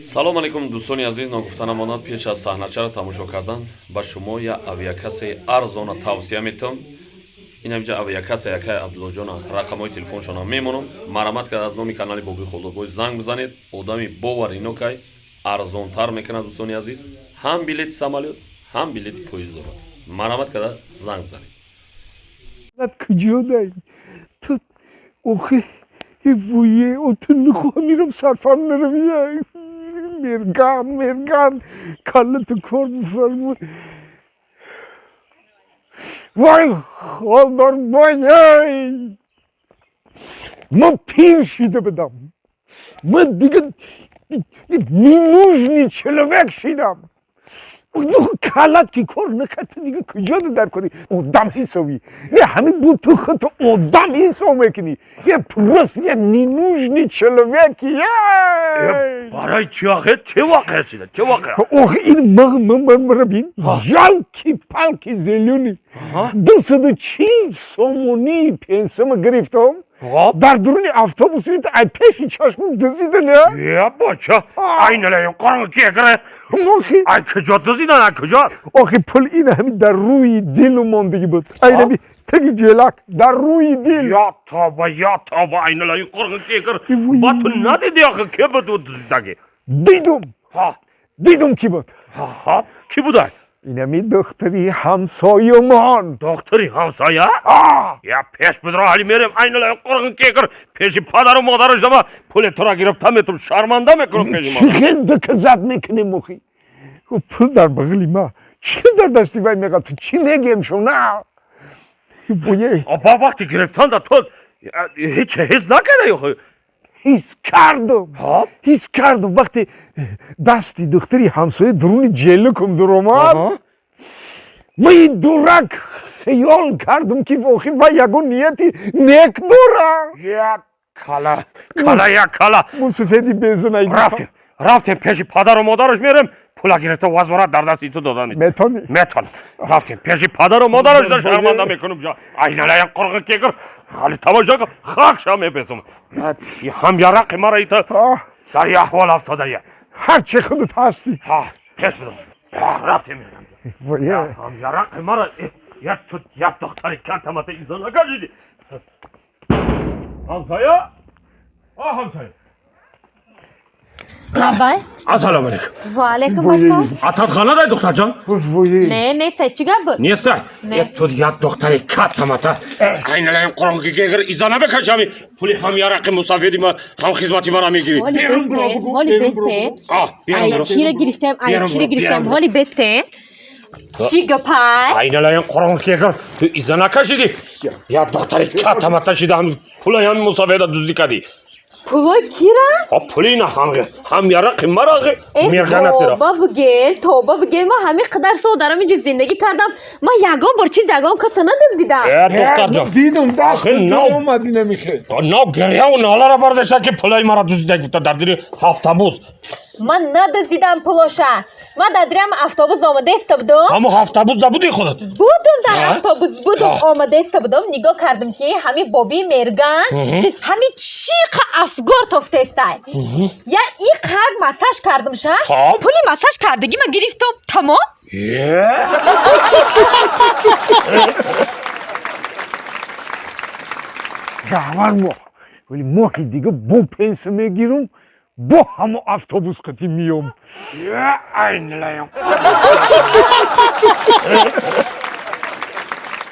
Салом алейкум, дӯстони азиз. Ногуфта намонад, пеш аз саҳначаро тамошо кардан ба шумо як авиакассаи арзона тавсия метавам. Ин ҳамҷа авиакасса якай Абдуллоҷона, рақамҳои телефоншона мемонам. Марҳамат кард, аз номи канали Боби Холдорбой занг бизанед. Одами боваринокай, арзонтар мекунад. Дӯстони азиз, ҳам билети самолёт, ҳам билети поезд дорад. Марҳамат карда занг бизанед. Куҷо дай ту охи вуе ту нухо мирам, сарфам наравия. Мерган, мерган, калла ту кор бифармо. Вой, Холдорбой, ман пир шида будам, ман дига ненужный человек шидам. Ну, калат ки кор накард, ту дига куҷо дар кори одам ҳисобӣ? Не, ҳамин буд, ту худто одам ҳисоб мекунӣ, я просто я ненужный человек. Барои чӣ охир? Чӣ воқеа шида? Чӣ воқеа? Ох, ин мара бин, ёлки-палки, зелёный, 240 сомонӣ пенсияма гирифтам, дар дуруни автобус ай пеши чашмам дузидан. Я бача, айналаин қорғи кекре! Охи. Ай куҷо дузидан, ай куҷо? Охи, пул ин ҳами дар рӯи дилу мондагӣ буд, айнами таги ҷелак, дар рӯи дил. Я тоба, я тоба, айналаин қорғи кекр! Ба ту надиди охи, ке буд ӯ дузидаги? Дидум, дидум, ки буд. Ки будай? Инами духтари ҳамсоямон. Духтари ҳамсоя? Я, пеш бидро, ҳали мерем. Айналаин қорғи кекр, пеши падару модараш дама пули тура гирифта метум, шарманда мекунам пеши Чӣ хел доказать мекунем охи? Пул дар бағили ма, чӣ дар дасти вай мега, ту чӣ мегем шуна? Буе. Ба вақти гирифтанда ту ҳеҷ ҳис накарда охи? Ҳис кардам, ҳис кардам. Вақте дасти духтари ҳамсоя дуруни ҷелукум дуромад, ман дурак хиёл кардам, ки охи вай ягон нияти нек дора. Я кала, кала, я кала. Мусафеди безунай. Рафтем, рафтем, пеши падару модараш мерем, пула гирифта возврат дар дасти ту додан. Метонӣ? Метонам. Рафтем, пеши падару модараш да шарманда мекунам. Айналая қурғи кекр, ҳали тамошо кун, хакша мепесам. Ҳам ярақи мара ита дар я аҳвол афтодая. Ҳарчи худат ҳастӣ. Пеш бидор, рафтем. Ҳам ярақи мара як ту як духтари кантамата инсон накашиди. Ҳамсоя, а ҳамсоя. Лабай. Ассалому алейкум. Ва алейкум ассалом. Ататхона дай, духтарҷон? Не, не, сай, чӣ гап буд? Неста? Не. Ту як духтари катамата, айналаем қуронги гегир, изона бекашами, пули ҳам ярақи мусафеди ма, ҳам хизмати мара мегирӣ. Ҳоли бесте, ҳоли бесте. Берун Ай биро. кира гирифтем, ай Берун чира биро, гирифтем, берун. Ҳоли бесте. Чӣ гапай? Айналаем қуронги гегир, ту изона кашиди, як духтари катамата шида, ҳам пулаи ҳам мусафеда дуздӣ кардӣ. Пулои кира? А пули на ҳам ярақи марағи Э, мерганатира. Тоба бигел, тоба бигел, ман ҳамин қадар сол дар ҳамин ҷо зиндагӣ кардам, ман ягон бор чиз ягон каса надуздидам. Э, духтарҷон. Дидум, даст Охир, нав. омад инамихел. Нав гиряву налара бардошта, ки пулаи мара дуздида гуфта дар дили ҳафтабуз. Ман надуздидам пулоша. Ман дар дирам автобус омадаиста будум. Ҳамо ҳафтабуз да буди худат? Будум, дар Ҳа? автобус будум, омадаиста будум, нигоҳ кардам, ки ҳамин боби мерган ҳамин чиқа афгор тофтестай. Я иқак массаж кардам ша. Хоб. Пули массаж кардагӣ ма гирифтум, тамом. Е? Гаҳвар моҳ, вале моҳи дига бо пенсия мегирам, бо ҳамо автобус қатӣ миём. Я, айналаем.